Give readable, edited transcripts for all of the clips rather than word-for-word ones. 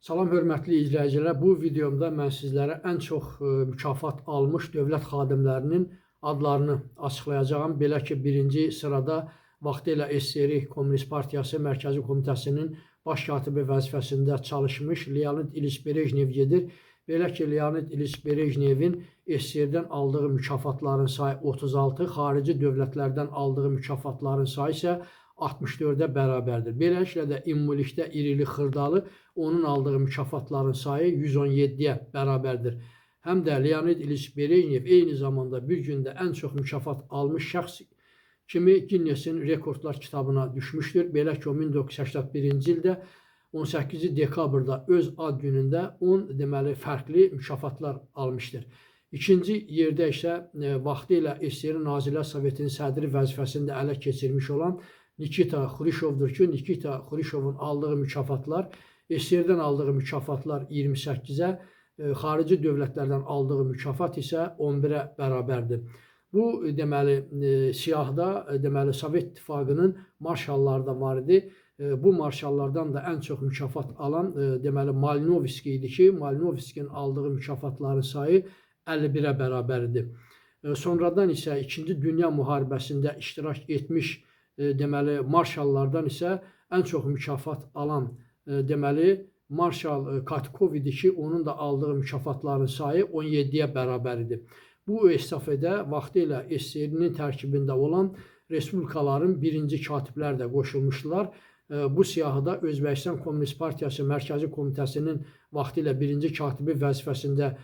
Salam hörmətli izləyicilər. Bu videomda mən sizlərə ən çox mükafat almış dövlət xadimlərinin adlarını açıqlayacağam. Belə ki, birinci sırada vaxtilə SSR Komünist Partiyası Mərkəzi Komitəsinin baş katibi vəzifəsində çalışmış Leonid İliç Brejnev gedir. Belə ki, Leonid İliç Brejnevin SSR-dən aldığı mükafatların sayı 36, xarici dövlətlərdən aldığı mükafatların sayı isə 64-ə bərabərdir. Beləliklə də ümumilikdə irili xırdalı onun aldığı mükafatların sayı 117-yə bərabərdir. Həm də Leonid İliç Brejnev eyni zamanda bir gündə ən çox mükafat almış şəxs kimi Guinness-in rekordlar kitabına düşmüşdür. Belə ki, o 1981-ci ildə 18 dekabrda öz ad günündə 10 deməli fərqli mükafatlar almışdır. İkinci yerdə isə vaxtilə SSR Nazirlər Sovetinin sədri vəzifəsini də ələ keçirmiş olan Nikita Xruşovdur ki, Nikita Xruşovun aldığı mükafatlar, SSR-dən aldığı mükafatlar 28-ə, xarici dövlətlərdən aldığı mükafat isə 11-ə bərabərdir. Bu deməli siyahıda deməli Sovet İttifaqının marşalları da var idi. Bu marşallardan da ən çox mükafat alan deməli Malinovski idi ki, Malinovskinin aldığı mükafatların sayı 51-ə bərabər idi. Sonradan isə İkinci Dünya müharibəsində iştirak etmiş deməli marşallardan isə ən çox mükafat alan deməli marşal Katkov idi ki, onun da aldığı mükafatların sayı 17-yə bərabər idi. Bu estafetə vaxtilə SSR-nin tərkibində olan respublikaların birinci katibləri də qoşulmuşdular. Bu siyahıda Özbəkistan Komünist Partiyası Mərkəzi Komitəsinin vaxtilə birinci katibi vəzifəsində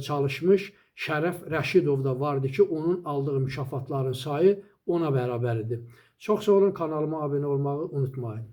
çalışmış Şərəf Rəşidov da vardı ki, onun aldığı mükafatların sayı 10-a bərabər idi. Çox sağ olun, kanalıma abunə olmağı unutmayın.